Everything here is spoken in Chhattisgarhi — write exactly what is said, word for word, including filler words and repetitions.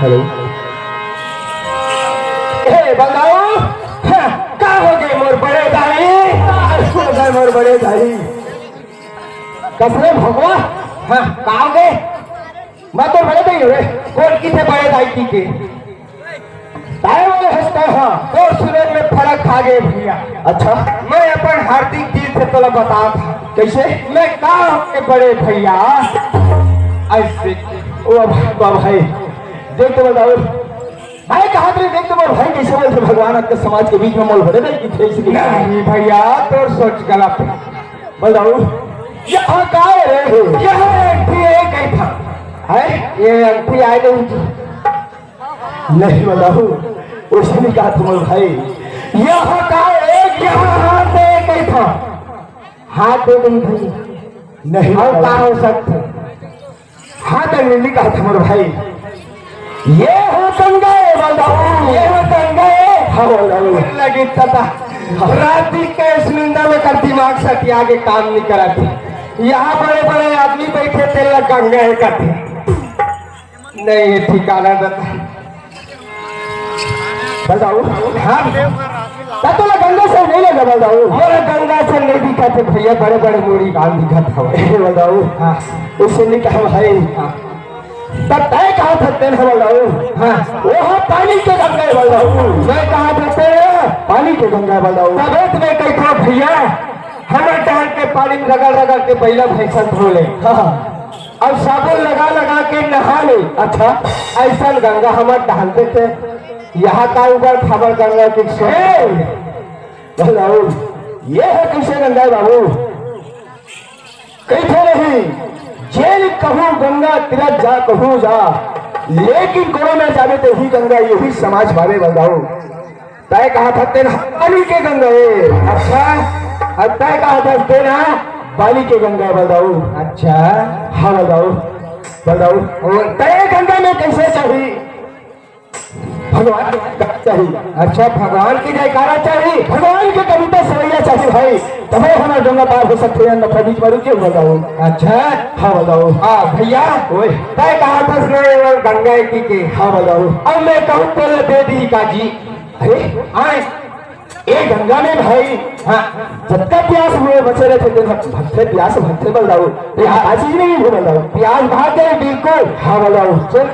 हेलो। हे बलदाऊ, हाँ, का हो गे मोर बड़े दाई? का हो गे मोर बड़े दाई? कस रे भगवा, हाँ, का हो गे? मैं तोर बड़े दाई हँव रे। कोन कहिथे बड़े दाई कहिके? ताय वाले हँसता, हाँ, तोर सुने में फरक आ गे भइया। अच्छा। मैं अपन हार्दिक दिल से तोला बतात हँव। कइसे? मैं का हों के बड़े भइया? अइसे। ओ अब, अब भाई, देख तो बलदाऊ। भाई कहा तेरे, देख तो मोर भाई कइसे बोलथे, भगवान आज के समाज के बीच में मोर बड़े दाई कहिथे, अइसे कहिथे। नहीं भइया, तोर सोच गलत हे। बलदाऊ, यहाँ का हे रे? यहाँ एक ठे एक ही था। हैं? ये अंगठी आए नहीं। नहीं बलदाऊ, वइसे नइ कहत हँव मोर भाई। यहाँ का एक, यहाँ हाथ दे कहिथे। हाथ दे कहिथे। नहीं अउ बलदाऊ। का हो सकथे? हाथ दे नइ कहत हँव मोर भाई। ये हो गंगा हे बलदाऊ, ये हो गंगा हे। हाँ बलदाऊ। लगी तता। रात दिन के इस निंदा में कर दिमाग सटिया के काम नइ करत हे। यहाँ बड़े बड़े आदमी बइठे तेला गंगा हे कथे। नहीं, ये ठिकाना बता। बलदाऊ, हाँ। त तोला गंगा सर नइ लगे बलदाऊ? मोला गंगा सर नइ दिखत हे भइया, बड़े बड़े मुड़ी गाल दिखत हवय। हे बलदाऊ, हाँ। वइसे नइ कहँव भाई। हाँ। त तैं कहा था तेन हे बलदाऊ? हाँ। वो हा पानी के गंगा हे बलदाऊ। मैं कहा था तेन हे? पानी के गंगा हे बलदाऊ। तभे तो मैं कहिथँव भइया, हमर डहर के पानी में रगड़ रगड़ के बइला भइँसा धो ले। हाँ। अउ साबुन लगा लगा के नहा ले। अच्छा। अइसन गंगा हमर डहर देखे। यहाँ का ऊपर खबर गंगा की सोच। ए! बलदाऊ, ये हे कइसे गंगा हे बाबू? कहिथे नहीं, जेन कहूँ गंगा तीरथ जा कहूँ जा, लेकिन कोनो न जावे त इही गंगा, इही समाज पावे बलदाऊ। तैं कहा था तेन हा पानी के गंगा हे। अच्छा। अउ तैं कहा था तेन हा बाली के गंगा हे बलदाऊ। अच्छा। हाँ बलदाऊ। बलदाऊ। अउ तैं गंगा में कइसे चाही? भगवान के जयकारा चाही। अच्छा, भगवान के जयकारा चाही। भगवान के कविता सुनइया चाही भाई। तभे हमर गंगा पार हो सकथे, अन्यथा बीच में रुक जाहू बलदाऊ। अच्छा। हाँ बलदाऊ। हाँ भइया। ओए। तैं कहा था गंगा हे कहिके। हाँ बलदाऊ। अब मैं कहूँ तेला दे दिही का जी? अरे, आय, ए गंगा में भाई, हाँ, जतका प्यास हुए बचे रहिथे, तेन भगथे प्यास भगथे बलदाऊ। ये का चीज नहीं हे बलदाऊ। प्यास भाग जाय बिल्कुल। हाँ बलदाऊ। चल।